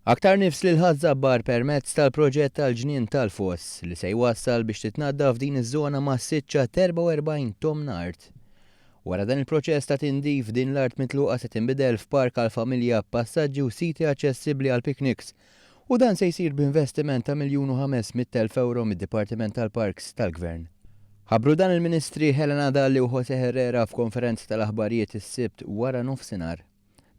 Aktar nifs lil Ħaż-Żabbar permezz tal-proġett tal-Ġnien tal-Foss li se jwassal biex titnaddaf din iż-żona massiċċa t'44 tomna art. Wara dan il-proċess ta' tindif, din l-art mitluqa se tinbidel f'park għall-familja b'passaġġi u siti aċċessibbli għall-picnics u dan se jsir b'investiment ta' 1,500,000 ewro mid-Dipartiment tal-Parks tal-Gvern. Ħabbru dan il-Ministri Helena Dalli u José Herrera f'konferenza tal-aħbarijiet is-Sibt wara nofsinhar.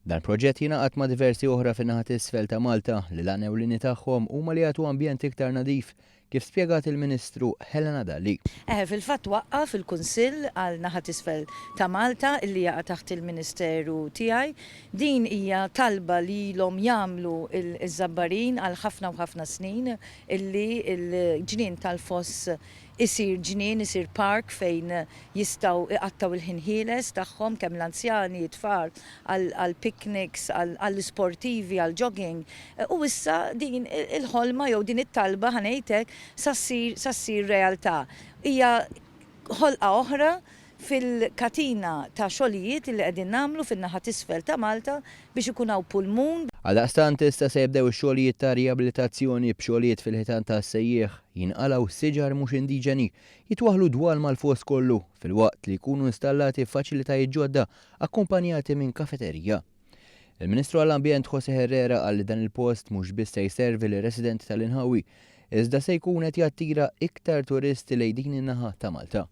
Dan il-proġett jingħaqad ma' diversi oħra fin-naħa t'isfel ta' Malta li l-għan ewlieni tagħhom huma li jagħtu ambjent iktar nadif, kif spjegat il-Ministru Helena Dalli. Eħe, fil-fatt waqqaf il-Kunsill għal naħa t'isfel ta' Malta illi jaqa' taħt il-Ministeru tiegħi. Din hija talba li ilhom jagħmlu ż-Żabbarin għal ħafna u ħafna snin illi l-ġnien tal-Foss isir ġnien, isir park fejn jistgħu iqattgħu l-ħin ħieles tagħhom kemm l-anzjani, it-tfal, għall-picnics, għall-isportivi, għall-jogging. U issa din il-ħolma jew din it-talba, ħa ngħid hekk, sa ssir sa ssir realtà. Hija ħolqa oħra fil-katina ta' xogħlijiet li qegħdin nagħmlu fin-naħa t'isfel ta' Malta biex ikun hawn pulmun. Għaldaqstant issa se jibdew ix-xogħlijiet ta' riabilitazzjoni b'xogħlijiet fil-ħitan tas-sejjieħ, jinqalgħu siġar mhux indiġeni, jitwaħħlu dwal mal-foss kollu filwaqt li jkunu installati faċilitajiet ġodda akkumpanjati minn kafeterija. Il-Ministru għall-Ambjent José Herrera qal li dan il-post mhux biss se jservi lir-residenti tal-inħawi, iżda se jkun qed jattira iktar turisti lejn din in-naħa ta' Malta.